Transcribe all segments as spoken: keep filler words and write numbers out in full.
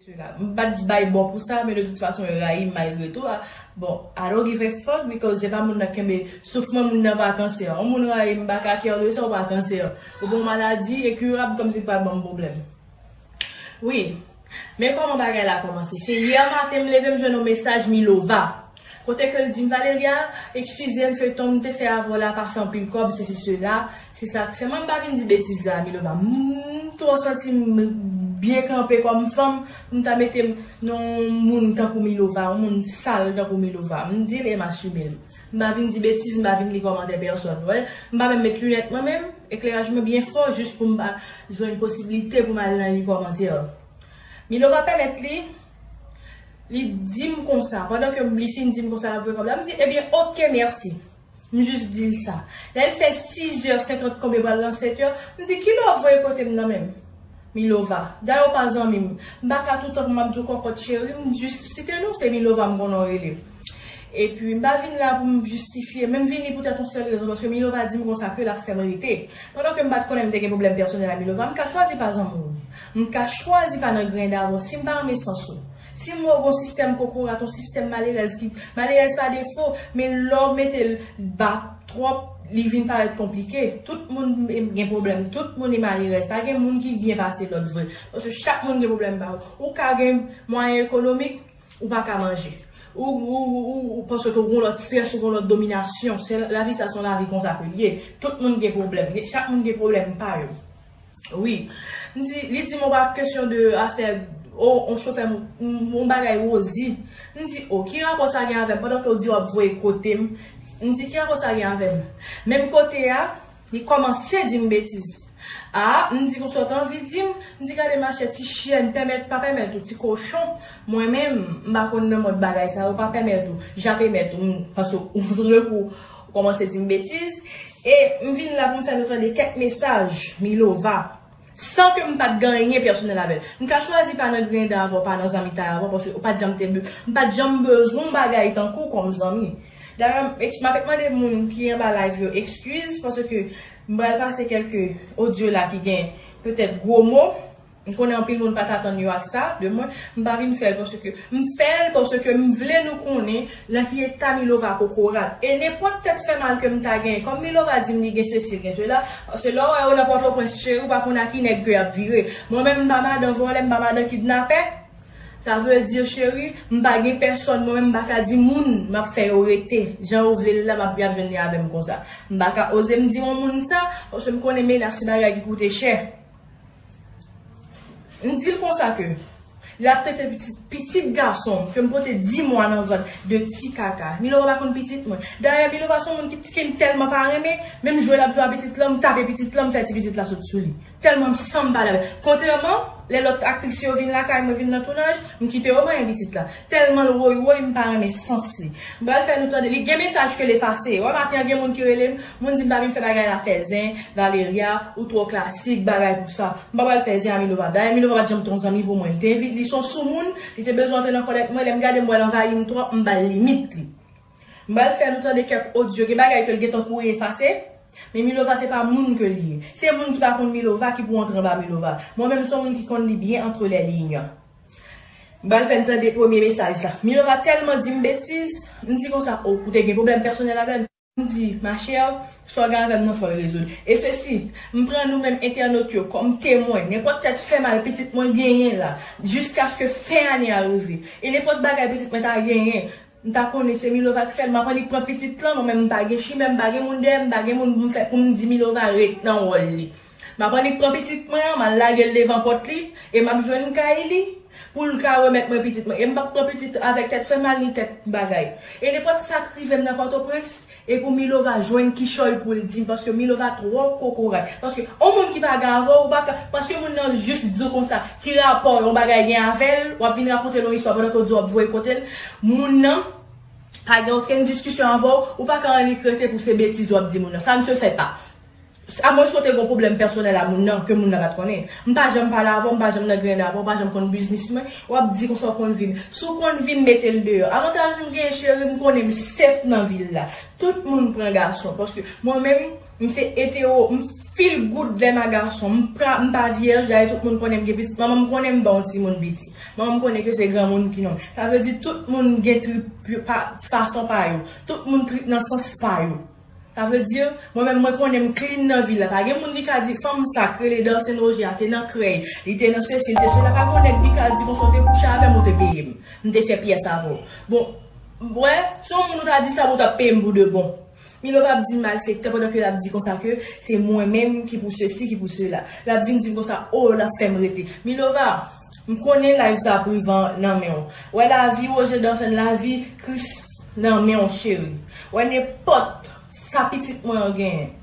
M pa t bay bò pou sa, men de tout fason, yo rayi m malgre tou. Ah, bon, I don't give a fuck, because se pa moun nan kenbe souf mwen, moun nan pa kansè. Yon moun rayi m, m pa ka care de sa, ou pa kansè. Ou gen yon maladi enkirab, kòmsi pa ban m pwoblèm. Wi. Men kòman bagay la kòmanse? Se yè maten, m leve, m jwenn yon mesaj Milova. Kote ke l di m, Valeria, eskize m, feyton m te fè avè w la pa fè anpil kòb, sesi sela. Se sa k fè mwen m pa vin di betiz la, Milova. M twò santi m byen kanpe kòm fanm pou m ta mete m nan yon moun tankou Milova, yon moun sal tankou Milova. M di l e m asime l. M pa vin di betiz, m pa vin li kòmantè pèsòn. Wè, m pa menm met linèt mwen menm, ekleraj mwen byen fò jis pou m pa jwenn posiblite pou m al nan li kòmantè. Milova pèmèt li, li di m konsa, pandan ke li fin di m konsa l ap voye kòb la, m di, ebyen, oke, mèsi. M jis di l sa. Lè l fè sizè senkant konbyen pral nan setè, m di, kilè w ap voye kote m nan menm? Milova. Dayè w pa zanmi m. M pa ka toutan pou m ap di w kòkòt cheri, m jis site non, se Milova m konnen w rele. Epi, m pa vin la pou m jistifye, men m vini poutèt yon sèl rezon, paske Milova di m konsa ke l ap fè m rete. Pandan ke m pa t konnen m te gen pwoblèm pèsonèl ak Milova, m ka chwazi pa zanmi w. M ka chwazi pa nan grenn avè w si m pa renmen sans ou. Si m wè w gon sistèm kokorat, yon sistèm malerèz ki, malerèz pa defo, men lè w mete l ba twòp, li vin parèt konplike. Tout moun gen pwoblèm, tout moun e malerèz. Pa gen moun ki byen pase lòt vre. Paske chak moun gen pwoblèm pa yo. Ou ka gen mwayen ekonomik, ou pa ka manje. Ou, ou, ou, ou, ou panse ke ou gon lòt strès, ou gon lòt dominasyon. Se lavi sa, se yon lavi konsa ke l ye. Tout moun gen pwoblèm. Chak moun gen pwoblèm pa yo. Wi. M di, li di m, pa kesyon de afè, o, on chofè, m, m, on bagay Rosie. M di, o, ki rapò sa gen avè m? Pandan ke w di w ap voye kote m, m di, ki rapò sa gen avè m? Menm kote a, li kòmanse di m betiz. A, m di konsa w t anvi di m, m di, gade machè, ti chyèn, pèmèt, pa pèmèt ou, ti kochon. Mwen menm, m pa konn nan mòd bagay sa yo, pa pèmèt ou, jape mèt ou, m, paske ou, tout de kou, ou kòmanse di m betiz. E m vin la pou m fè nou tande kèk mesaj Milova, san ke m pa t gen anyen pèsonèl avè l. M ka chwazi pa nan grenn avè w, pa nan zanmitay avè w, paske ou pa t janm te be-, m pa t janm bezwen yon bagay tankou w kòm zanmi. Dayè, m, m ap mande moun ki anba live yo eskiz, paske m pral pase kèlke odyo la ki gen petèt gwo mo. M konnen anpil moun pa t atann yo ak sa de mwen. M pa vin fè l paske m fè l paske m vle nou konnen nan ki eta Milova kokorat. E nenpòt tèt fè mal ke m ta genyen, kòm Milova di m li gen sesi, li gen sela, paske lè w wè yo nan Pòtoprens, cheri, ou pa konn a ki nèg ke y ap vire. Mwen menm, m pa madan vòlè, m pa madan kidnapè. Sa vle di, cheri, m pa gen pèsòn, mwen menm, m pa ka di moun, m ap fè yo rete. Jan yo vle l la, m ap, y ap jwenn li avè m konsa. M pa ka oze m di yon moun sa, paske m konnen menas se bagay ki koute chè. M di l konsa ke l ap tete pitit, pitit gason m ke m pote dis mwa nan vant de ti kaka. Milova pa konn pitit mwen. Dayè, Milova se yon moun ki, ke m tèlman pa renmen, menm jwe l ap jwe a pitit lan, m tape pitit lan, m fè ti pitit la sot sou li. Tèlman m sanm pale avè l. Kontrèman, lè lòt aktris yo vin lakay mwen, vin nan tounaj, m kite yo manyen pitit la. Tèlman l woy woy, m pa renmen sans li. M pral fè nou tande, li gen mesaj ke l efase. Wè, maten an gen moun ki rele m, moun di m pa vin fè bagay la fè zen, Valeria, ou twò klasik, bagay pou sa. M pa pral fè zen a Milova. Dayè, Milova pa t janm t yon zanmi pou mwen. Li te envi-, li se yon soumoun, li te bezwen antre nan kòlèt mwen, lè m gade m wè l anvayi m twòp, m ba l limit li. M pral fè nou tande kèk odyo, gen bagay ke l gentan kouri efase, men Milova se pa moun ke l ye. Se moun ki pa konn Milova ki pou antre anba Milova. Mwen menm se yon moun ki konn li byen entre les lignes. M pral fè n tande premye mesaj sa. Milova tèlman di m betiz, m di konsa, o, ou te gen pwoblèm pèsonèl avè l? M di, ma chère, sa w gen avè m nan fò l rezoud. E sesi, m pran nou menm entènot yo kòm temwen. Nenpòt tèt fè mal pitit mwen genyen la, jiskaske fen ane a rive. E nenpòt bagay pitit mwen ta genyen, m ta konnen se Milova k fè l. M ap annik pran pitit lan, mwen menm m pa gen chimè, m pa gen moun dèyè m, m pa gen moun pou m fè, pou m di Milova ret nan wòl li. M ap annik pran pitit mwen an, m al lage l devan pòt li, e m ap jwenn kay li, pou l ka remèt mwen pitit mwen. E m p ap pran pitit avèk tèt fè mal ni tèt bagay. E nenpòt sa k rive m nan Pòtoprens, e pou Milova jwenn kichòy pou l di m, paske Milova twò kokorat. Paske yon moun ki pa gen avè w, ou pa ka, paske moun nan jis di w konsa, ki rapò yon bagay gen avè l, w ap vin rakonte l yon istwa pandan ke w di w ap voye kote l, moun nan pa gen okenn diskisyon avè w, ou pa ka annik rete pou se betiz w ap di moun nan. Ça ne se fait pas. Amwens ou te gen pwoblèm pèsonèl a moun nan, ke moun nan pa t konnen. M pa janm pale avè w, m pa janm nan grenn avè w, m pa janm konn biznis mwen. W ap di konsa w konn vi m. Si w konn vi m, mete l deyò. Avantaj m genyen, cheri, m konnen m safe nan vil la. Tout moun pran gason. Paske mwen menm, m se etero, m feel good lè m a gason. M pa, m pa vyèj, dayè tout moun konnen m gen pitit. Manman m konnen m ba yon timoun piti. Manman m konnen ke se granmoun ki non. Sa vle di tout moun gen trip pa, fason pa yo. Tout moun trip nan sans pa yo. Sa vle di, mwen menm mwen konnen m clean nan vi la. Pa gen moun ki ka di fanm sa k rele Darcène Roger a te nan krèy, li te nan sesi, li te sela. Pa gen nèg ki ka di konsa w te kouche avè m, ou te peye m. M te fè pyès avè w. Bon, wè, si yon moun ou ta di sa, ou t ap peye m pou de bon. Milova ap di malfektè pandan ke l ap di konsa ke se mwen menm ki pou sesi, ki pou sela. L ap vin di m konsa, o, l ap fè m rete. Milova, m konnen live sa privan nan men w. Wè lavi Roger Darcène, lavi Chris nan men w, cheri. Wè nenpòt sa pitit mwen an genyen.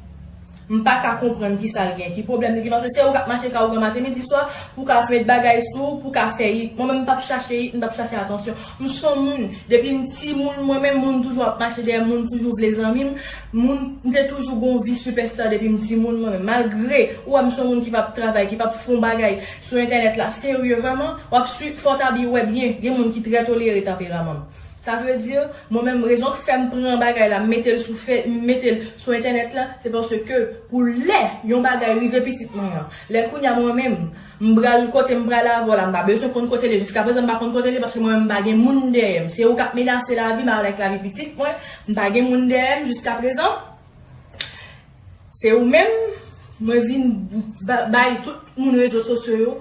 M pa ka konprann ki sa l gen, ki pwoblèm li gen, paske se ou k ap mache ka ou gran maten, midi, swa, pou ka met bagay sou ou, pou ka fè yik. Mwen menm, m p ap chache yik, m p ap chache atansyon. M s on moun, depi m timoun, mwen menm, moun toujou ap mache dèyè m, moun toujou vle zanmi m. Moun, m te toujou gon vi sipèsta depi m timoun, mwen menm. Malgre, ou wè m s on moun ki p ap travay, ki p ap fè yon bagay sou entènèt la, serye vrèman, w ap swiv, fò w ta byen wè byen, gen moun ki trè tolere tanperaman m. Sa vle di, mwen menm, rezon k fè m pran bagay la, m mete l sou fè, m mete l sou entènèt la, se paske pou lè yon bagay rive pitit mwen an, lè kounye a mwen menm, m pral kote m pral avè w la, m pa bezwen konn kote l ye. Jiskaprezan, m pa konn kote l ye paske mwen menm, m pa gen moun dèyè m. Se ou k ap menase lavi m avèk lavi pitit mwen. M pa gen moun dèyè m jiskaprezan. Se ou menm, mwen vin ba-, bay tout moun rezo sosyo yo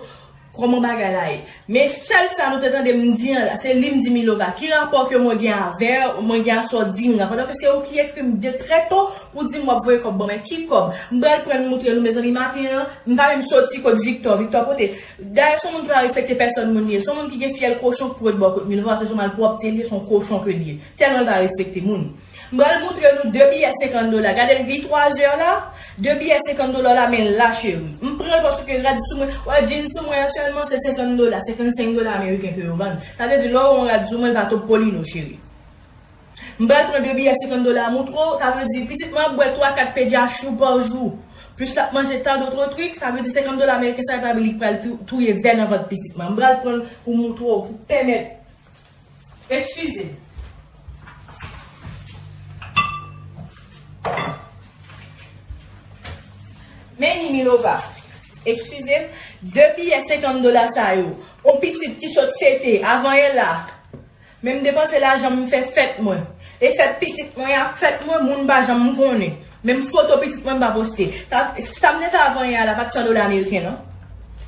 kòman bagay la ye. Men sèl sa nou te tande m di an la, se li m di Milova, ki rapò ke mwen gen avè w, mwen gen a sa w di m nan, pandan ke se ou ki ekri m de trè to pou di m w ap voye kòb ban mwen, ki kòb? M pral pran l moutre nou, mezanmi, maten an, m pa menm soti kot Victor, Victor pote. Dayè, se yon moun ki pa respekte pèsòn moun li ye, se yon moun ki gen fyèl kochon k pwouve bò kot Milova, se yon malpwòpte li ye, se yon kochon ke li ye. Tèlman l pa respekte moun. M pral moutre nou de biyè senkant dola. Gade l, li twa zè la. De biyè senkant dola la, men l la, cheri. M pran l paske rad sou mwen. Wè, jeans sou mwen an sèlman, se senkant dola, senkannsenk dola ameriken ke yo vann. Sa vle di, lè w wè yon rad sou mwen, l pa Topolino, cheri. M pral pran de biyè senkant dola, moutre w, sa vle di, pitit mwen ap bwè twa, kat Pediasure pa jou. Plis l ap manje tant d'autres trucs, sa vle di senkant dola ameriken sa, e pa li k pral tou-, touye vè nan vant pitit mwen. M pral pran l pou moutre w, pou pèmèt Eskize. Men ni Milova. Eskize m. De biyè senkant dola sa yo. On pitit ki sot fete, avanyè la. Men m depanse lajan m fè fèt mwen. E fèt pitit mwen ak fèt mwen, moun pa janm konnen. Menm foto pitit mwen m pa poste. Sa, sa m te fè avanyè a la, pa t san dola ameriken, non.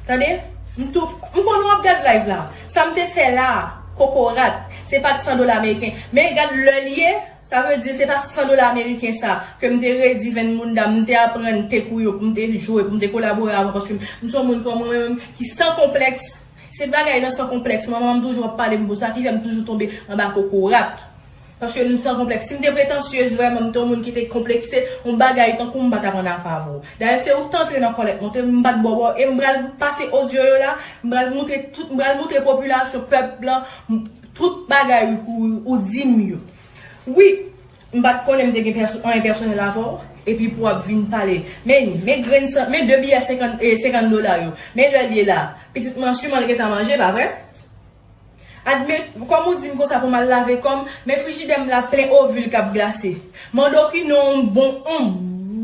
Tande? M tou, m konnen w ap gad live la. Sa m te fè la, kokorat, se pa t san dola ameriken. Men gad lè l ye, sa vle di se pa san dola ameriken sa, ke m te redi venn moun dam, m te aprann te kou yo, pou m te jwe, pou m te kolabore avè w, paske m se yon moun kòm mwen menm ki san konplèks. Se bagay nan san konplèks, manman m toujou ap pale m pou sa, ki fè m toujou tonbe anba kokorat. Paske m san konplèks. Si m te pretansyez vrèman, m te yon moun ki te konplekse, yon bagay tankou m pa t ap ann afavou. Dayè, se ou k te antre nan kòlèt mwen, te m pa t bò bò, e m pral pase odyo yo la, m pral moutre tout, m pral moutre popilasyon, pèp lan, m, tout bagay ou, ou, ou di m yo. Wi, m pa t konnen m te gen pèso-, anyen pèsonèl avè w, epi pou w ap vin pale. Men, men grenn san, men de biyè senkant, e, senkant dola yo. Men lè l ye la. Pitit mwen, siman l gentan manje, pa vre? Admet, kòm ou di m konsa pou m al lave kò m, men frijidè m la plen ovil k ap glase. Mande w ki non yon bon, yon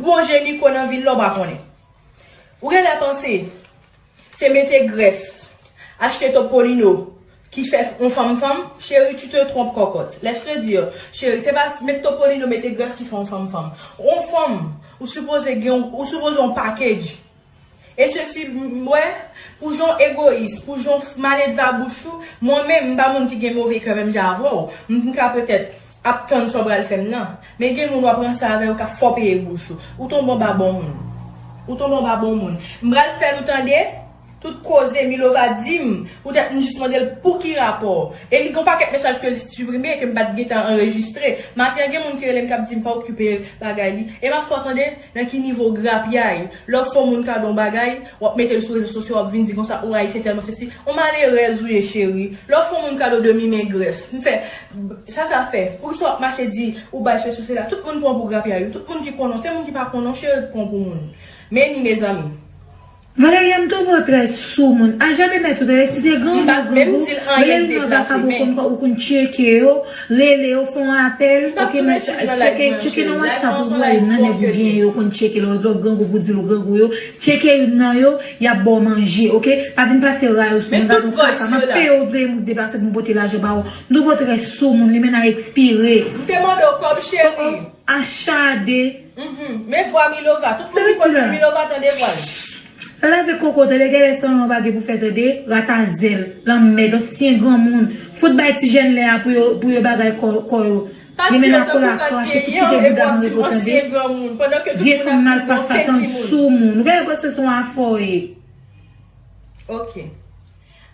bon jeniko nan vil la, w pa konnen. Ou genlè panse se mete grèf, achte Topolino ki fè yon fanm fanm, cheri, tu te trompes, cocotte. Laisse-le dire, cheri, se pa mete Topolino, mete grèf ki fè yon fanm fanm. Yon fanm, ou sipoze gen, ou sipoze yon package. E sesi, m, m wè, pou jan w egoyis, pou jan w f-, maledve a bouch ou, mwen menm, m pa moun ki gen move kè menm jan avè w. M, m ka petèt ap tann sa w pral fè m nan. Men gen moun w ap ranse avè yo k ap fè w peye bouch ou. Ou tonbe anba bon moun. Ou tonbe anba bon moun. M pral fè nou tande tout koze Milova di m, poutèt m jis mande l pou ki rapò. E li gen yon pakèt mesaj ke l siprime, ke m pa t gentan anrejistre. Maten an, gen moun ki rele m k ap di m pa okipe bagay li. E m ap fè w tande nan ki nivo grapyay. Lè w fè yon moun kado yon bagay, w ap mete l sou rezo sosyo, w ap vin di konsa, o, Ayisyen tèlman sesi. Yon malerèz ou ye, cheri. Lè w fè yon moun kado demi men grèf. M fè, sa sa fè? Poukisa w ap mache di ou bay sesi sela? Tout moun pran w pou grapyay, wi. Tout moun ki konnen w, se moun ki pa konnen w, cheri, k pran w pou moun. Men ni, mezanmi. Valeria, m twouve w trè sou moun. A, jan m mèt ou tande, si se grangou, grangou, rele yon vakabon konn, ou konn tcheke yo, rele yo, fè yon apèl, oke, mèt, tcheke, tcheke nan WhatsApp ou voye nan nèg ou genyen yo, konn tcheke lòt, lòt grangou pou di l ou grangou yo, tcheke youn nan yo, y ap ba w manje, oke? Pa vin pase ray ou sou mwen, gad yon kaka, m ap peye w veye m deplase pou m pote lajan ba ou. M twouve w trè sou moun, limena ekspire. M te mande w kòb, cheri. Achade. Mhm. Men vwa Milova. Tout moun ki konn Milova tande vwa l. Lave koko, tande, genlè san yon bagay pou fè, tande, ratazèl, lanmèd, ansyen granmoun. Fout bay ti jèn lè a pou yo, pou yo bagay kò, kò yo. Limena kola krache, fout kite bouda m repo, tande. Vye fanm mal pase tann sou moun. Ou genlè panse se yon afò ye. Ok.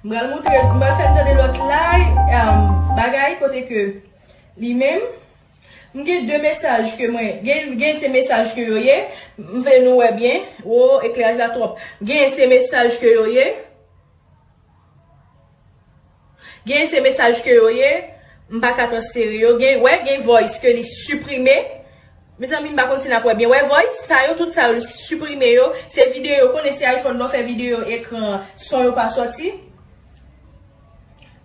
M pral montre, m pral fè n tande lòt la, um, bagay kote ke li menm, m gen de mesaj ke mwen, gen, gen se mesaj ke yo ye, m vle nou wè byen, o, ekleraj la twòp. Gen se mesaj ke yo ye, gen se mesaj ke yo ye, m pa ka transfere yo, gen, wè, gen voice ke li siprime, mezanmi, m pa konn si n ap wè byen, wè voice, sa yo, tout sa yo, li siprime yo, se videyo, konnen se iPhone nan fè videyo, ekran, son yo pa sòti.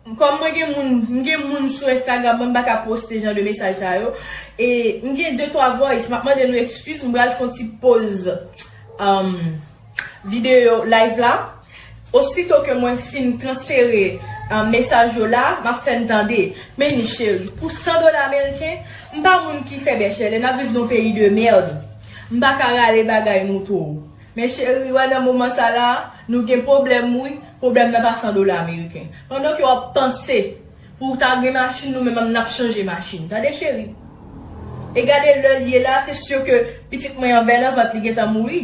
Kòm mwen gen moun, m gen moun sou Instagram, mwen m pa ka poste jan de mesaj sa yo. E m gen de twa voice, m ap mande nou ekskiz, m pral fè yon ti poz, um, videyo live la. Osito ke mwen fin transfere, um, mesaj yo la, m ap fè n tande. Men ni cheri, pou san dola ameriken, m pa moun ki fè bèchèlè, n ap viv nan peyi de mèd. M pa ka rale bagay nou twò. Men cheri, wè nan moman sa la, nou gen pwoblèm wi, pwoblèm nan pa san dola ameriken. Pandan ke w ap panse pou w ta gen machin, nou menm n ap chanje machin. Tande cheri. E gade lè l ye la, se si ke pitit mwen an vè nan vant li gentan mouri.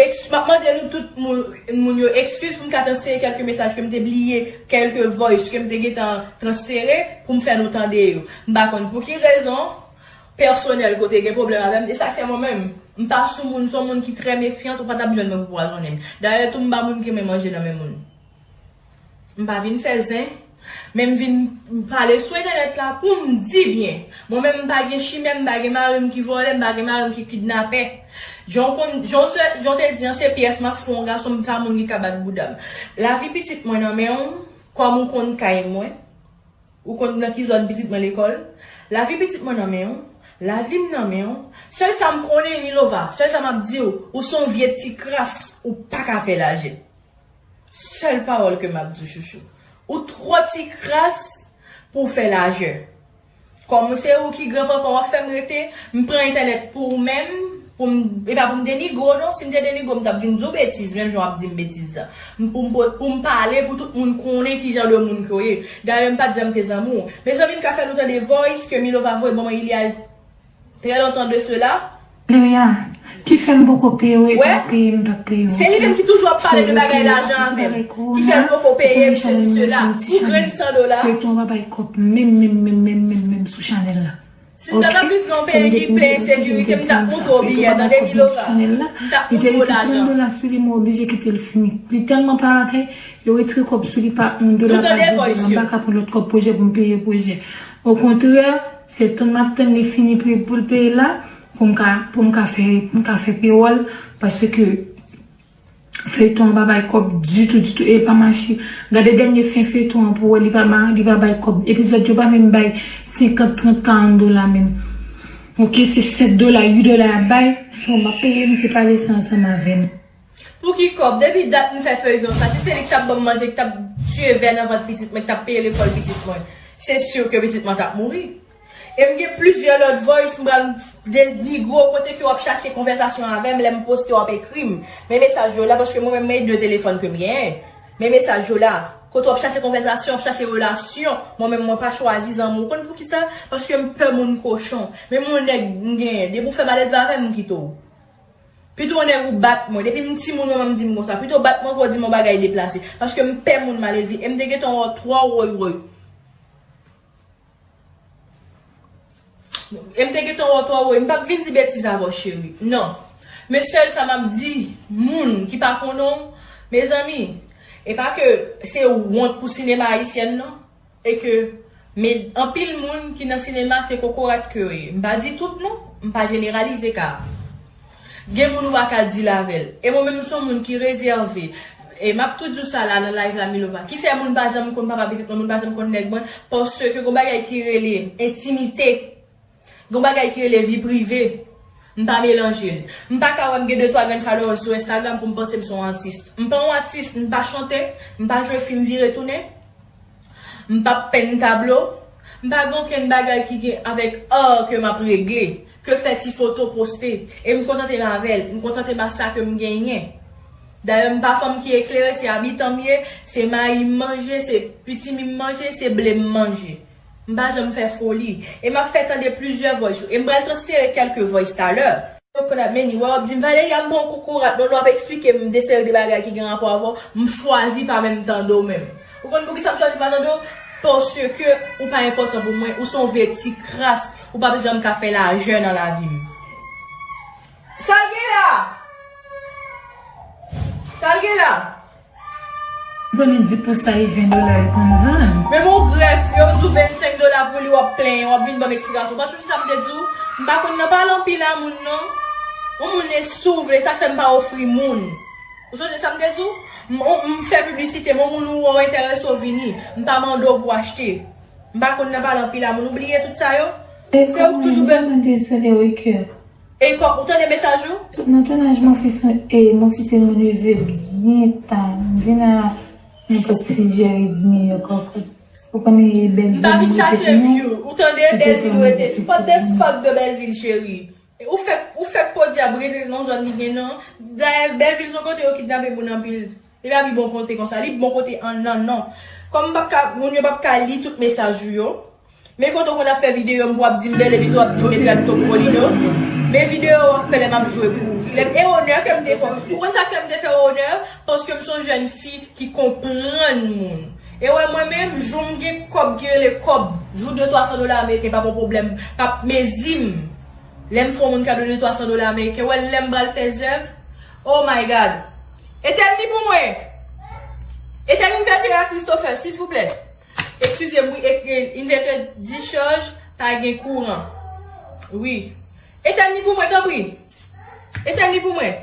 Eks-, m ap mande nou tout moun, moun yo ekskiz pou m ka transfere kèlke mesaj ke m te bliye, kèlke voice ke m te gentan transfere pou m fè nou tande yo. M pa konn pou ki rezon, pèsonèl kote gen pwoblèm avè m, e sa k fè mwen menm, m pa sou moun, se yon moun ki trè mefyant, ou pa t ap jwenn mwen pou pwazonnen m. Dayè tou, m pa moun ki renmen manje nan men moun. M pa vin fè zen, men m vin pale sou entènèt la pou m di byen. Mwen menm, m pa gen chimè, m pa gen mari m ki vòlè, m pa gen mari m ki kidnapè. Jan w konn, jan w se, jan w te di an, se pyès m ap fè yon gason, m pa moun ki ka bat bouda m. Lavi pitit mwen nan men w, kòm ou konn kay mwen. Ou konn nan ki zòn pitit mwen lekòl? Lavi pitit mwen nan men w. Lavi m nan men w. Sèl sa m konnen, Milova, sèl sa m ap di w, ou se yon vye ti kras, ou pa ka fè lajè. Sèl pawòl ke m ap di w, chouchou. Ou twò ti kras pou w fè lajè. Kòm se ou ki granpanpan w ap fè m rete, m pran entènèt pou ou menm, pou m, e pa pou m denigre w non, si m te denigre w, m t ap vin di w betiz, menm jan w ap di m betiz la. M, pou m, pou m pale, pou tout moun konnen ki jan de moun ke w ye. Dayè, m pa t janm te zanmi w. Mezanmi, m ka fè nou tande voice ke Milova voye ban mwen, il y a très longtemps de cela. Leya, ki fè m poko peye w, e pa peye m, pa peye w. Se li menm ki toujou ap pale de bagay lajan avè m. Ki fè l poko peye m, sesi, sela. Pou grenn san dola. Feyton an pa bay kòb menm, menm, menm, menm, menm, menm sou chanèl la. Si m ta t ap viv nan yon peyi ki plen ensekirite, m t ap montre w biyè, tande, Milova. M t ap montre w lajan. Trant dola sou li, mwen oblije kite l fini. Li tèlman pa lakay, yo retire kòb sou li pa yon dola, pa de dola. M pa ka pran lòt kòb pwojè pou m peye pwojè. Okontrè, se tann m ap tann li fini pou, pou l peye la, pou m ka, pou m ka fè, pou m ka fè pewòl, paske feyton an pa bay kòb ditou, ditou, e pa mache. Gade dènye fen feyton an pou wè, li pa ba-, li pa bay kòb. Epizòd yo pa menm bay senkant, trant, karant dola menm. Oke, se sèt dola, uit dola y ap bay. So, m ap peye, m te pale sa ansanm avè m. Pou ki kòb? Depi dat m fè feyton sa, si se li k t ap ban m manje, k t ap tiye vè nan vant pitit mwen, k t ap peye lekòl pitit mwen, se si ke pitit mwen t ap mouri. E m gen plizyè lòt voice, m pral denigre w kote ke w ap chache konvèsasyon avè m, lè m poste w ap ekri m. Men mesaj yo la, paske mwen menm, men de telefòn ke m genyen. Men mesaj yo la, kote w ap chache konvèsasyon, w ap chache relasyon. Mwen menm, mwen pa chwazi zanmi w. Ou konn poukisa? Paske m pè moun kochon. Menm yon nèg m genyen, depi w fè maledve avè m, m kite w. Pito yon nèg ou bat mwen. Depi m timoun, manman m di m konsa. Pito w bat mwen ke w di m yon bagay deplase. Paske m pè moun maledve. E m te gentan wè w twò woy woy. E m te gentan wè w twò woy. M p ap vin di betiz avè w, cheri. Non. Men sèl sa m ap di, moun ki pa konnen w, mezanmi, e pa ke se wont pou sinema ayisyèn, non. E ke, men anpil moun ki nan sinema se kokorat ke yo ye. M pa di tout non, m pa jeneralize ka. Gen moun ou pa ka deal avè l. E mwen menm, m se yon moun ki rezève. E m ap tou di w sa la nan live la, Milova. Ki fè moun pa janm konn papa pitit mwen, moun pa janm konn nèg mwen, paske gon bagay ki rele entimite. Gon bagay ki rele vi prive. M pa melanje l. M pa ka wè m gen de twa grenn followers sou Instagram pou m panse m se yon atis. M pa yon atis, m pa chante, m pa jwe fim vire tounen. M p ap penn tablo. M pa gen okenn bagay ki gen avèk art ke m ap regle, ke fè ti foto poste. E m kontante m avè l, m kontante m ak sa ke m genyen. Dayè, m pa fanm ki eklere, se abitan m ye, se mayi m manje, se pitimi m manje, se ble m manje. M pa janm fè foli. E m ap fè tande plizyè voice. E m pral transfere kèlke voice talè. Yo konn ap mennen, wè, w ap di m, "Valeria, m bon kokorat, non, lè w ap eksplike m de seri de bagay ki gen rapò avè w, m chwazi pa menm tande w menm." Ou konn poukisa m chwazi pa tande w? Paske ou pa enpòtan pou mwen, ou se yon vye ti kras, ou p ap janm ka fè lajè nan lavi m. Sa l gen la? Sa l gen la? Ou konnen di pou sa e ven dola yo konn vann. Menm yon grèf, yo di w vennsenk dola pou li, w ap plenyen, w ap vin ban m eksplikasyon. Paske se sa m te di w, m pa konn nan pale anpil a moun non. Yon moun e si w vle, sa fè m pa ofri moun. Ou sonje sa m te di w? M, m fè piblisite, men yon moun ou wè w enterese w vini. M pa mande w pou w achte. M pa konn nan pale anpil a moun, ou bliye tout sa yo. Se ou k toujou bezwen. E kò, ou tande mesaj ou? Nan tounaj Mon Fils, e, Mon Fils et Mon Neveu byen ta. M vin a nenpòt sis è edmi yo kòkòt. Ou konnen e bèl. M pa vin chache view. Ou tande Bèlvil ou rete. What the fuck de Bèlvil, cheri? Ou fèk, ou fèk podyab rete nan zòn li gen nan. Dayè, Bèlvil se yon kote yo kidnape moun anpil. Li pa pi bon kote konsa. Li bon kote an nan non. Kòm m p ap ka, moun yo p ap ka li tout mesaj ou yo. Men kote w konn ap fè videyo m pou w ap di m bèl epi tou w ap di m met rad Topolino. Men videyo w ap fè lè m ap jwe pou ou. Lè m, e onè ke m te fè w. Ou konn sa k fè m te fè w onè? Paske m se yon jèn fi ki konprann moun. E wè mwen menm, jou m gen kòb ki rele kòb, jou de twa san dola ameriken p ap yon pwoblèm, p ap mezi m. Lè m fè yon moun kado de twa san dola ameriken, wè lè m pral fè zèv. Oh my God! Etèn li pou mwen! Etèn invètè a Christopher, silvouplè. Eskize m, wi, e, e, invètè discharge, pa gen kouran. Wi. Etèn li pou mwen, tanpri. Etèn li pou mwen.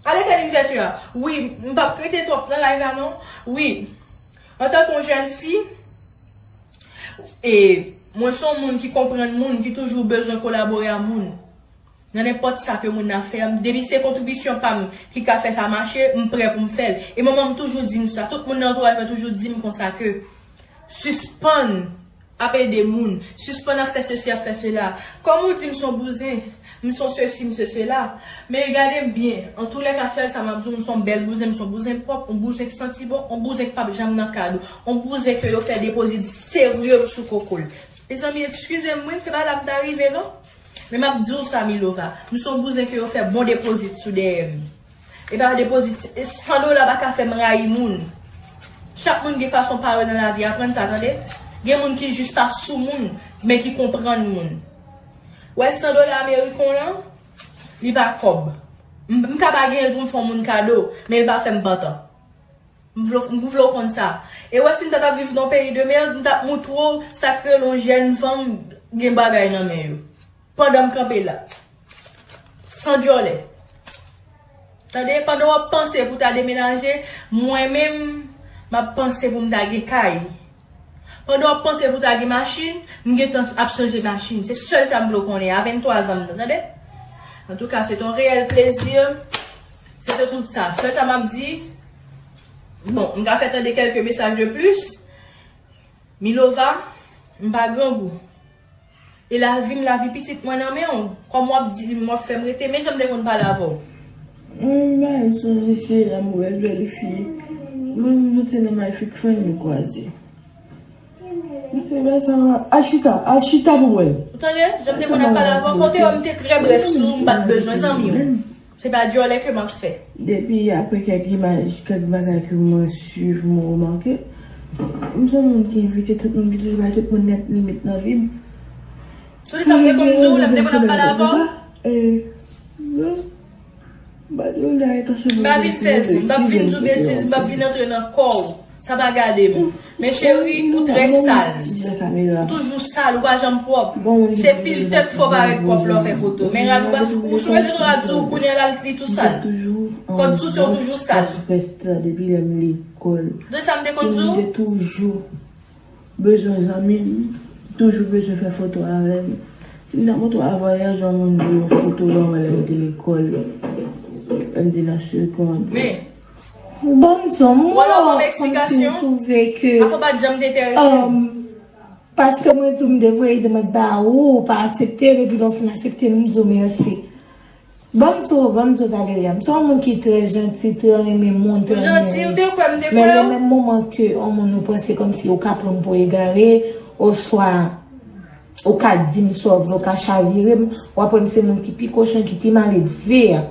Al etèn invètè a. Wi, m p ap rete twòp nan live la, non. Wi. Antanke yon jèn fi, e, mwen se yon moun ki konprann moun, ki toujou bezwen kolabore a moun. Nan nenpòt sa ke moun nan fè, depi se kontribisyon pa m ki ka fè sa mache, m prè pou m fè l. E manman m toujou di m sa, tout moun nan antouraj mwen toujou di m konsa ke sispann ap ede moun, sispann ap fè sesi, ap fè sela. Kòm ou di m se yon bouzen, m se yon sesi, m se sela. Men gade m byen, antoulèka, sèl sa m ap di w, m se yon bèl bouzen, m se yon bouzen pwòp, yon bouzen k santi bon, yon bouzen k p ap janm nan kad ou, yon bouzen ke yo fè depozit serye sou koko l. Mezanmi, eskize m, wi, se pa la m ta rive, non. Men m ap di w sa, Milova. M se yon bouzen ke yo fè bon depozit sou dèyè m. E pa depozit, e san dola pa ka fè m rayi moun. Chak moun gen fason pa yo nan lavi, aprann sa, tande. Gen moun ki jis pa sou moun, men ki konprann moun. Wè san dola ameriken w lan, li pa kòb. M, m ka pa genyen l pou m fè yon moun kado, men l pa fè m pantan. M vle, m vle w konn sa. E wè si m ta t ap viv nan yon peyi de mèd, m t ap moutre w sa k rele yon jèn fanm gen bagay nan men yo. Pandan m kanpe la. San dyòlè. Tande, pandan w ap panse pou w ta demenaje, mwen menm, m ap panse pou m ta gen kay. Pandan w ap panse pou w ta gen machin, m gentan ap chanje machin. Se sèl sa m vle w konnen. A venntwa zan m nan, tande? Antouka, se te yon reyèl plezi. Se te tout sa. Sèl sa m ap di, bon, m ka fè tande kèlke mesaj de plis. Milova, m pa grangou. E lavi m, lavi pitit mwen nan men w. Kòm w ap di m, w ap fè m rete, men jan m te konn pale avè w. Mwen menm, m sonje se la m wè bèl fi. Mwen menm, nou se nan Mayfik Friend nou kwaze. Misye, bèl sa, al chita, al chita pou wè. Ou tande? Jan m te konn ap pale avè w, fò w te wè m te trè brèf sou ou, m pa t bezwen zanmi w. Se pa dyòlè ke m ap fè. Depi apre kèk imaj, kèk bagay ke mwen swiv, mwen remake, m se yon moun ki envite tout moun, ki toujou bay tout moun nèt limit nan vi m. Tout sa m te konn di w, lè m te konn ap pale avè w. E, non. M pa di w la entansyon. M pa vin fè zen, m p ap vin di w betiz, m p ap vin antre nan kò w. Sa pa gade m. Men cheri, ou trè sal. Ou toujou sal, ou pa janm pwòp. Se filtè k fè w parèt pwòp lè w fè foto. Men rad ou pa, ou sou mete yon rad sou ou kounye a la, li tou sal. Kòd soutyen w toujou sal. Depi lè m lekòl. De sa m te konn di w? Bezwen zanmi m, toujou bezwen fè foto avè m. Si m t ap montre w a vwayaj, yon moun di yon foto ban mwen lè m te lekòl, lè m te nan segond. Men, bon, m di w, m wè w kòmsi m twouve ke, um, paske mwen di w m te voye demande ba ou, ou pa aksepte l, epi lè w fin aksepte l, m di w mèsi. Ban m di w, ban m di w, Valeria, m se yon moun ki trè janti, trè renmen moun, trè renmen ri. Men gen menm moman ke yon moun ou panse kòmsi ou ka pran m pou egare, oswa ou ka di m sa w vle, ou ka chavire m, w ap wè m se moun ki pi kochon, ki pi maledve a.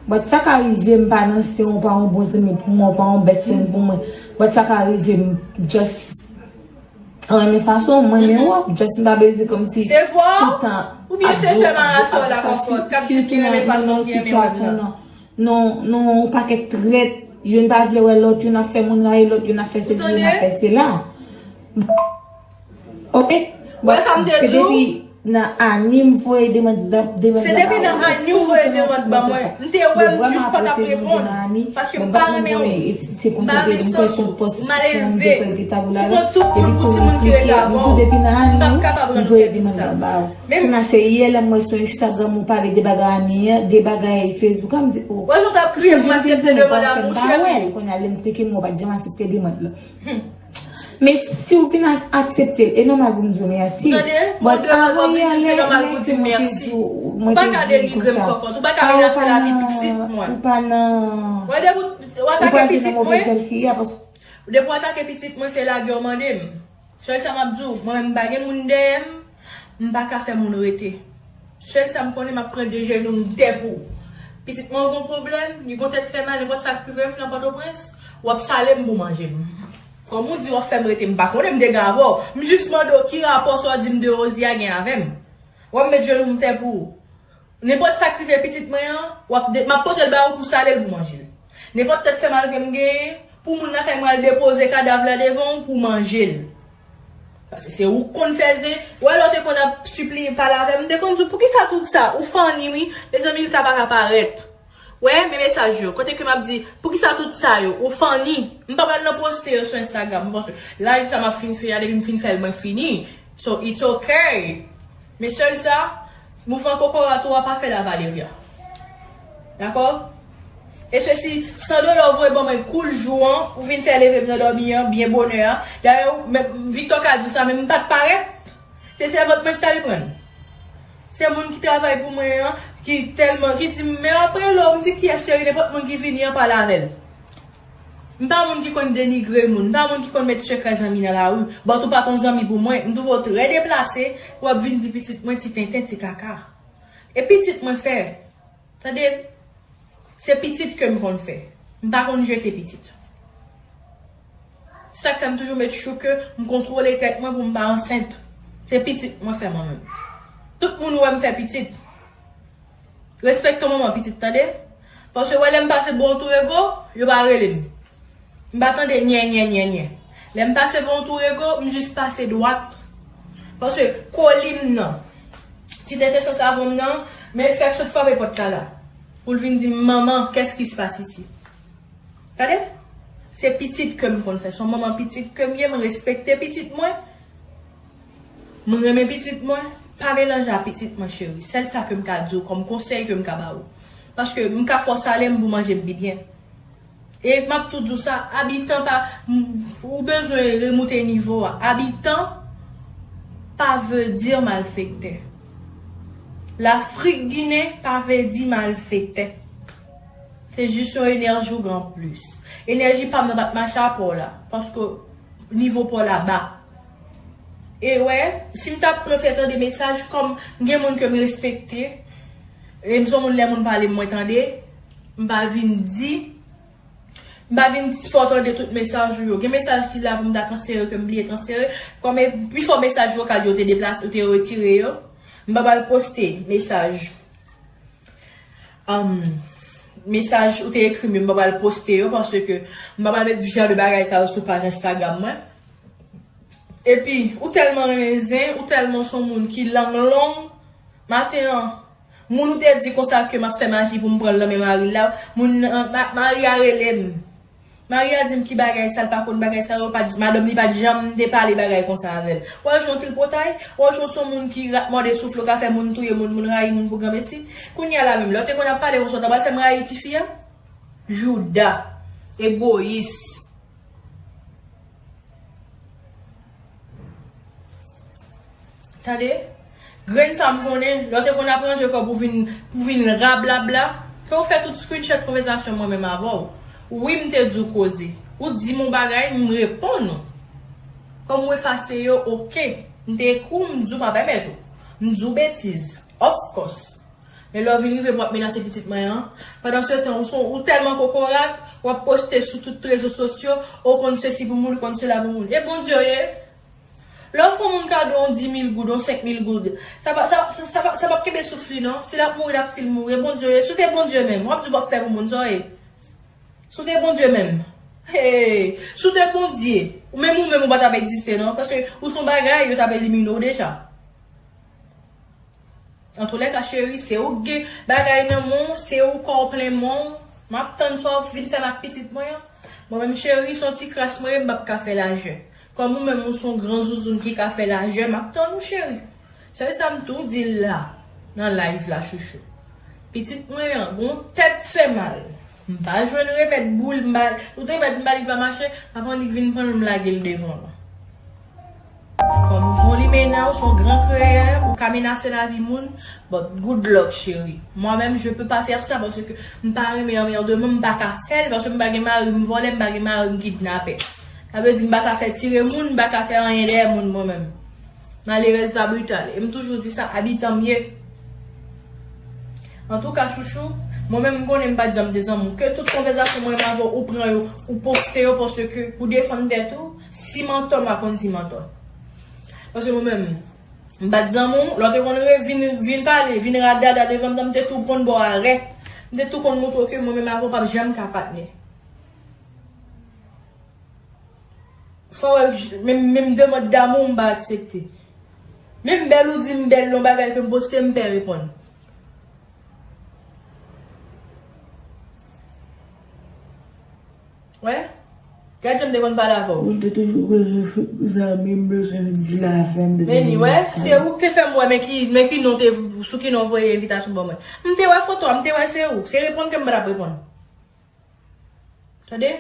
But sa ka rive, m pa nan sen, ou pa yon bon zanmi pou mwen, ou pa yon best friend pou mwen. But sa ka rive, m just renmen fason w, m renmen w, just m pa bezwen kòmsi toutan ap di w, ap, ap, ap, ap, si, sitou nan, nan yon sitiyasyon nan, nan, nan yon pakèt trèt, youn pa vle wè lòt, youn ap fè moun rayi lòt, youn ap fè sesi, youn ap fè sela. Ok? But se depi nan Ani m voye demann, demann la ba ou. Se depi nan Ani w voye demann ban mwen. M te wè m jis pa t ap reponn. Paske m pa renmen w. M pa renmen sans ou. M mal elve. Ou pran tout moun pou timoun ki rele avè w. M p ap kapab rann ou sèvis sa. Men kounye a se yè lè m wè sou Instagram ou pale de bagay Ani an, de bagay Facebook an, m di, oh. Wè jan w t ap kriye pou m aksepte demann amou, cheri. Kounye a lè m klike m wè w pa t janm aksepte demann lan. Men si w vin ak, aksepte l, e nòmal pou m di w mèsi. Tande, mwen demann w ap vin di m se nòmal pou w di m mèsi. Ou pa ka denigre m kòkòt, ou pa ka menase lavi pitit mwen. Ou pa nan, ou pa nan, ou pa nan move bèlfi a, paske depi w atake pitit mwen, se lage w mande m. Sèl sa m ap di w, mwen menm m pa gen moun dèyè m, m pa ka fè moun rete. Sèl sa m konnen, m ap pran de jenou m tè pou ou. Pitit mwen gon pwoblèm, li gon tèt fè mal, nenpòt sa k rive m nan Pòtoprens, w ap sale m pou manje m. Kòm ou di w ap fè m rete, m pa konnen, m te gen avè w. M jis mande w ki rapò sa w di m de Rosie a gen avè m. W ap met jenou m tè pou ou. Nenpòt sa k rive pitit mwen an, w ap de, m ap pote l ba ou pou sale l pou manje l. Nenpòt tèt fè mal ke m genyen, pou moun lakay mwen al depoze kadav la devan w pou manje l. Paske se ou k konn fè zen. Ou wè lè w te konn ap sipliye pale avè m, m te konn di w, poukisa tout sa? Ou funny wi. Mezanmi, li ta pa ka parèt. Wè, men mesaj yo. Kote ke m ap di, poukisa tout sa yo? Ou funny. M pa pral nan poste yo sou Instagram. M panse live sa m ap fin fè a, depi m fin fè l, mwen fini. So, it's okay. Men sèl sa, mouvman kokorat ou a pa fè l a Valeria. Dakò? E sesi, san dola w voye ban mwen koul jou an, ou vin fè leve m nan dòmi an, byen bonè a. Dayè, ou, men, Victor ka di w sa, men m pa t parèt. Se sèvant mwen ki t al pran l. Se moun ki travay pou mwen an, ki tèlman, ki di m, men apre lè w, m di kiyès cheri, nenpòt moun ki vini an pale avè l. M pa moun ki konn denigre moun, m pa moun ki konn met sekrè zanmi nan lari. But ou pa t yon zanmi pou mwen, m twouve w trè deplase pou w ap vin di pitit mwen ti tenten, ti kaka. E pitit mwen fè, tande, se pitit ke m konn fè. M pa konn jete pitit. Sa k fè m toujou met chou ke m kontwole tèt mwen pou m pa ansent. Se pitit mwen fè mwen menm. Tout moun wè m fè pitit. Respekte manman pitit, tande. Paske wè lè m pase bò yon tou ego, yo pa rele m. M pa tande nyè, nyè, nyè, nyè. Lè m pase bò yon tou ego, m jis pase dwat. Paske koli m nan, ti tenten san savon m nan, men l fèk sot frape pòt la la. Pou l vin di m, manman, qu'est-ce qui se passe ici? Tande? Se pitit ke m konn fè. Se yon manman pitit ke m ye, m respekte pitit mwen. M renmen pitit mwen. Pa melanje a pitit mwen, cheri. Sèl sa ke m ka di w kòm konsèy ke m ka ba ou. Paske m ka fè w sale m pou manje m pi byen. E m ap tou di w sa, abitan pa, m, ou bezwen remoute nivo a. Abitan pa vle di malfektè. Lafrik Ginen pa vle di malfektè. Se jis yon enèji w gen anplis. Enèji pa m nan pa t mache a pa w la. Paske nivo pa w la ba. E wè, si m t ap refè tande mesaj, kòm m gen moun ke m respekte, e m se yon moun lè moun pale m, mwen tande, m pa vin di, m pa vin fè w tande tout mesaj ou yo. Gen mesaj ki la pou m ta transfere, ke m bliye transfere. Kòm e pifò mesaj vokal yo te deplase, ou te retire yo, m pa pral poste mesaj. Um, mesaj ou te ekri m yo, m pa pral poste yo, paske m pa pral met jan de bagay sa yo sou paj Instagram mwen. Epi, ou tèlman renmen zen, ou tèlman son moun ki lang long. Maten an, moun ou te di konsa ke m ap fè maji pou m pran l nan men mari l la, moun nan, ma, mari a rele m. Mari a di m ki bagay sa, l pa konn bagay sa yo, pa t, madanm li pa t janm te pale bagay konsa avè l. W al jwenn tripotay, w al jwenn son moun ki ra, mòde souf li, w ka fè moun touye moun, moun rayi moun pou granmesi. Kounye a la menm, lè w te konn ap pale konsa, w ta pral fè m rayi tifi a? Jouda. Egoyis. Tande? Grenn sa m konnen, lè w te konn ap ranje kò w pou vin, pou vin rablabla, ke w fè tout screenshot konvèsasyon mwen menm avè w. Wi, m te di w koze. Ou di m yon bagay, m reponn ou. Kòm w efase yo, oke. M te ekri w, m di w pa pèmèt ou. M di w betiz. Of course. Men lè w vin rive pou w ap menase pitit mwen an, pandan se tan, ou, son, ou tèlman kokorat, w ap poste sou tout rezo sosyo, ou konn sesi pou moun, ou konn sela pou moun. E Bondye w ye? Lè w fè yon moun kado yon dis mil goud, yon senk mil goud, sa pa, sa, sa, sa pa, sa p ap kenbe souf li, non. Si l ap mouri, l ap still mouri. E Bondye w ye? Si w te Bondye menm, w ap di w p ap fè pou moun, sa w ye? Si w te Bondye menm. Hey! Si w te Bondye, ou menm, ou menm, ou pa t ap egziste, non. Paske ou se yon bagay, yo t ap elimine w deja. Antoulèka, cheri, se ou k gen bagay nan men w, se ou kò w plen men w. M ap tann sa w vin fè m ak pitit mwen an. Mwen menm, cheri, se yon ti kras mwen ye, m p ap ka fè lajè. Kòm ou menm, ou se yon gran zouzoun ki ka fè lajè, m ap tann ou, cheri. Sèl sa m tou di l la, nan live la, chouchou. Pitit mwen an, gon tèt fè mal. M pa jwenn remèd pou l, m ba, ou te mèt m ba li pa mache, m ap annik vin pran l, m lage l devan w. Kòm ou se yon limena, ou se yon gran kreyè, ou ka menase lavi moun, but good luck, cheri. Mwen menm, je peux pas faire ça, paske m pa renmen anmèdeman, m pa ka fè l, paske m pa gen mari, m vòlè, m pa gen mari, m kidnapè. Sa vle di m pa ka fè tire moun, m pa ka fè anyen dèyè moun mwen menm. Malerèz pa brital. E m toujou di sa, abitan m ye. Antouka, chouchou, mwen menm m konnen m pa t janm te zanmi w. Ke tout konvèsasyon mwen menm avè w, ou pran yo, ou poste yo, paske pou defann tèt ou, si m antò, m a konn si m antò. Paske mwen menm, m pa t zanmi w, lè w te konn re-, vin, vin pale, vin radada devan m, m te tou konn ba w arè. M te tou konn montre w ke mwen menm avè w p ap janm ka patnè. Fò w wè, menm, menm demann damou, m pa aksepte. Menm bèl ou di m bèl, yon bagay ke m poste, m pè reponn. Wè? Gad jan m te konn pale avè w. Ou te toujou bezwen zanmi, m bezwen di laven, m bezwen. Meni, wè? Se ou k te fè m wè, men ki, men ki non te, sou ki non voye envitasyon ban mwen. M te wè foto a, m te wè se ou. Se reponn ke m pa t ap reponn. Tande?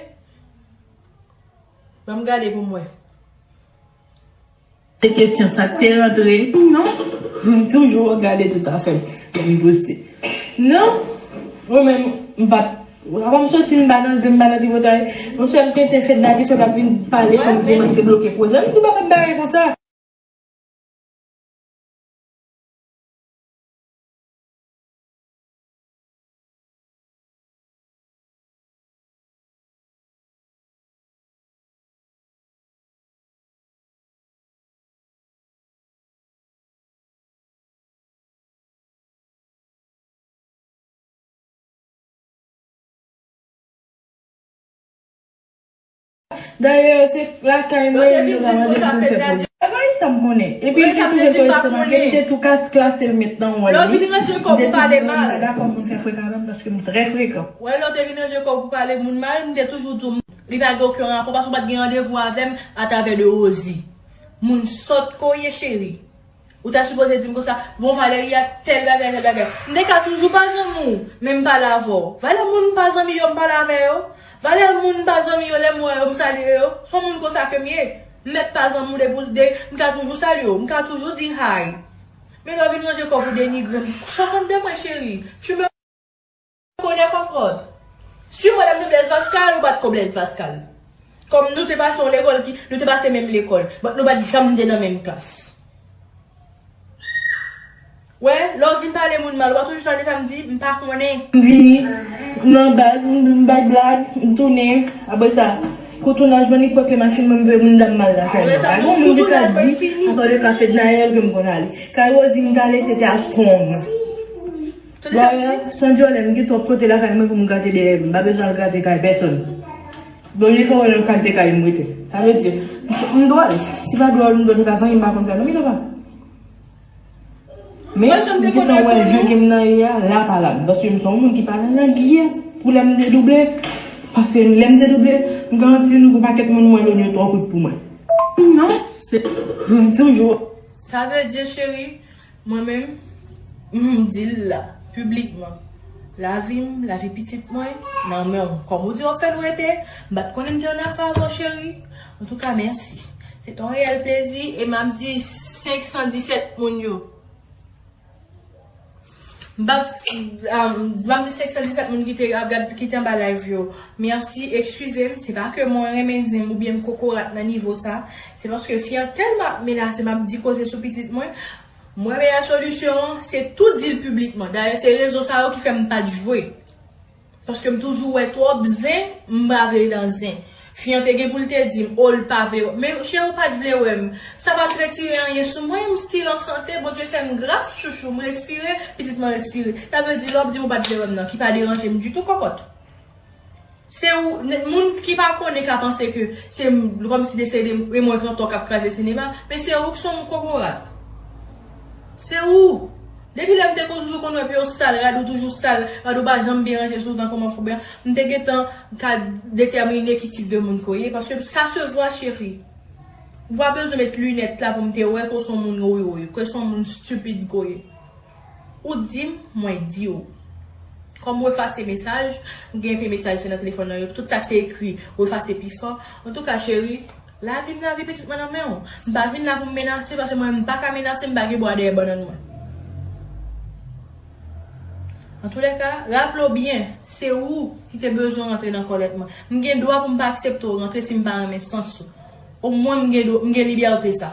Ban m gade pou m wè. Se kesyon sa k te rantre. Non. M toujou gade tout afè m. Lè m poste. Non. Mwen menm, m pa t. Avan m soti, m pa nan zen, m pa nan tripotay. Yon sèl tenten fèt dadi fè m ap vin pale kòmsi mwen te bloke pwojè. M di pa fè m bagay konsa. Dayè, se lakay mwen, yo ta mande pou m fè pwojè. E pa sa m konnen. Epi, li te toujou fè estomak, epi li te tou kas klase l met nan wòl li. Li te toujou di m pa dakò pou m fè frekan avè m paske m trè frekan. Wè, lè w te vin ranje kò w pou pale moun mal, m te toujou di w, li pa gen okenn rapò paske w pa t gen randevou avè m atravè de Rosie. Moun sòt ke w ye, cheri. Ou ta sipoze di m konsa, bon, Valeria, tèl bagay, tèl bagay. M te ka toujou pa zanmi w, men m pale avè w. Valè moun m pa zanmi yo, m pale avè yo. Valè moun m pa zanmi yo, lè m wè yo, m salye yo. Se yon moun konsa ke m ye. M mèt pa zanmi w depi w de, m ka toujou salye w, m ka toujou di hi. Men lè w vin ranje kò w pou denigre m, sa w konn de mwen, cheri? Tu me connais, cocotte? Si mwen, lè m te Blaise Pascal, ou pa t ko Blaise Pascal. Kòm nou te pase yon lekòl ki, nou te pase menm lekòl, but nou pa t janm te nan menm klas. Wè, lè w vin pale moun mal, w ap toujou tande sa m di, m pa konnen. M vini, nan baz, m, m bay blag, m tounen. Apre sa, kou tounaj mwen, li pran kle machin mwen, m voye moun dam m al lakay mwen. Pa gen moun ki ka di, anpale ka Fednaelle ke m konn ale. Kay Rosie m t ale, se te a strong. Dayè, san dyòlè, m gen twòp kote lakay mwen pou m grate dèyè m. M pa bezwen al grate kay pèsonn. Bon, li fè wè nan kalite kay m rete. Sa vle di, m dwòl. Si pa dwòl, m dwòl, se ka zanmi m pa konn fè, non, mi papa. Men, m gentan wè jan ke m nan ye a, la pa la. Paske m se yon moun ki pa nan lang ye pou lè m dedouble. Paske lè m dedouble, m garanti nou gon pakèt moun mwen menm yo twò kout pou mwen. Non, se, m toujou. Sa vle di, cheri, mwen menm, m di l la, piblikman. Lavi m, lavi pitit mwen, nan men w. Kòm ou di w ap fè n rete, m pa t konnen m te annafè avè w, cheri. Antouka, mèsi. Se te yon reyèl plezi e m ap di senk san disèt moun yo. M p ap, um, m ap di senk san disèt moun ki te ap gad, ki te anba live yo. Mèsi, eskize m, se pa ke mwen renmen zen m oubyen m kokorat nan nivo sa. Se paske fi an tèlman ap menase m, ap di koze sou pitit mwen. Mwen, meyè solisyon an, se tou di l piblikman. Dayè, se rezon sa yo ki fè m pa t jwe. Paske m toujou wè twòp zen, m pa vle nan zen. Fi an te gen pou l te di m, o, l pa vle wè m. Men cheri, ou pa t vle wè m. Sa pa t retire anyen sou mwen, m still an sante, Bondye fè m gras, chouchou, m respire, pitit mwen respire. Sa vle di, lè w ap di m ou pa t vle wè m nan, ki pa deranje m ditou, kòkòt. Se ou, n-, moun ki pa konnen ka panse ke se m, kòmsi de se de, e mwen k antò k ap kraze sinema, men se ou k se yon kokorat. Se ou. Depi lè m te kon toujou konn wè pye w sal, rad ou toujou sal, rad ou pa janm byen ranje sou tan kòman fò byen, m te gentan ka detèmine ki tip de moun ke w ye, paske sa se vwa cheri. M pa bezwen met linèt la pou m te wè ke w se yon moun woywoy, ke w se yon moun stipid ke w ye. Ou di m, mwen di w. Kòm ou efase mesaj, m gen enpe mesaj se nan telefòn nan yo, tout sa ki te ekri, ou efase pi fò. Antouka, cheri, lavi m, lavi pitit mwen nan men w. M pa vin la pou m menase, paske mwen, m pa ka menase, m pa gen bwa dèyè bannann mwen. Antoulèka, raple w byen, se ou ki te bezwen rantre nan kòlèt mwen. M gen dwa pou m pa aksepte w rantre si m pa renmen sans ou. Omwen m gen dwa, m gen libète sa.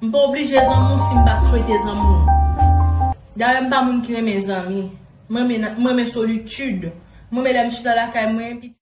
M pa oblije zanmi w si m pa t swete zanmi w. Dayè, m pa moun ki renmen zanmi. M renmen, m renmen solitid. M renmen lè m chita lakay mwen, epi